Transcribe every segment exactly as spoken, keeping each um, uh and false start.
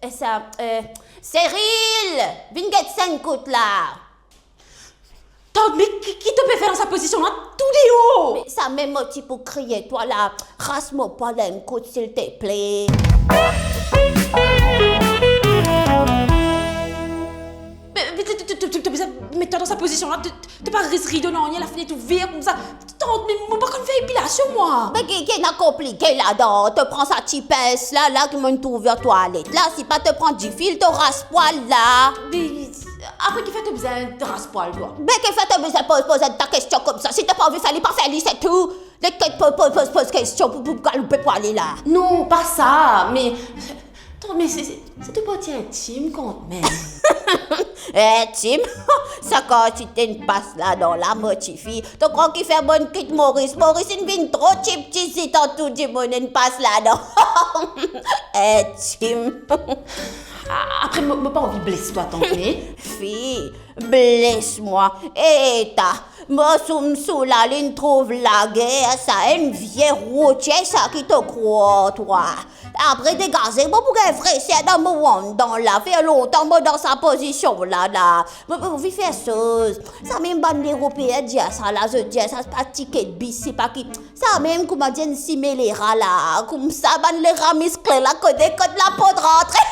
E sa, eh, Cyril, vinn get sa enn kout la. Tant, me ki, ki to pe fer dan sa pozision la, tou deor? Me samem mo ti pou kriye twa la, ras mo pwa la enn kout, silteple. Me, me to, to, to, to, to bizin met twa dan sa pozision la, to, to pa res rido, nanye, lafinet ouver koumsa. Tant, me mo pa konn fer epilasion, mwa. Me ki, ki ena konplike ladan? To pran sa ti pins la, la ki mo'nn trouv dan twalet la, si pa to pran difil, to ras pwal la. Me apre kifer to bizin ras pwal, twa? Me kifer to bizin poz, poz ta kestion koumsa? Si to pa anvi fer li, pa fer li, se tou. Leker poz, poz, poz, poz kestion pou, pou galoupe pou ale la? Non, pa sa, me, Tant, me se, se, se to parti intim kantmem. Intim? Sa kan ti ena enn pas ladan la, mo tifi. To krwar kifer mo'nn kit Moris? Moris inn vinn tro tipti, sitan tou dimoun ena enn pas ladan. Intim. A-, apre, mo, mo pa anvi bles twa, tant, me. Fi, bles mwa. Eta, mo soumsou la, li'nn trouv lager, sa enn vie rotie sa, ki to krwar twa? Apre degaze, mo pou gagn freser dan mo anndan la, fer lontan mo dan sa pozision la, la. Mo, mo anvi fer soz. Samem bann Leropeen dir sa la, zot dir sa, se pa tiket bis, se pa ki. Samem kouma dir enn sime lera la, koumsa bann lera miskle la, kot, kot lapo rantre.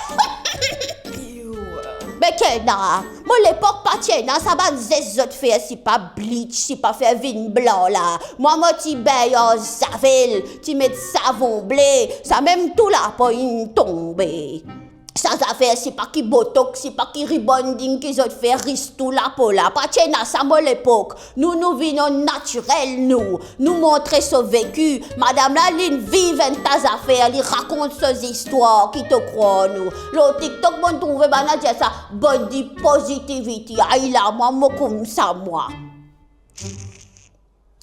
Me ki ena, mo lepok pa ti ena sa bann zes zot fer, si pa bleach, si pa fer vinn blan la. Mwa mo ti bengn ar zavel, ti met savon ble, samem tou lapo inn tonbe. Sa zafer, si pa ki botox, si pa ki rebonding ki zot fer ris tou lapo la, pa ti ena sa mo lepok. Nou, nou vinn an natirel, nou. Nou montre so veki. Madam la, li'nn viv enn ta zafer, li rakont so zistwar, ki to krwar nou. Lor TikTok, mo'nn trouve bann la dir sa, body positivity. Ay la, mwa, mo koumsa, mwa.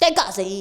Degaze.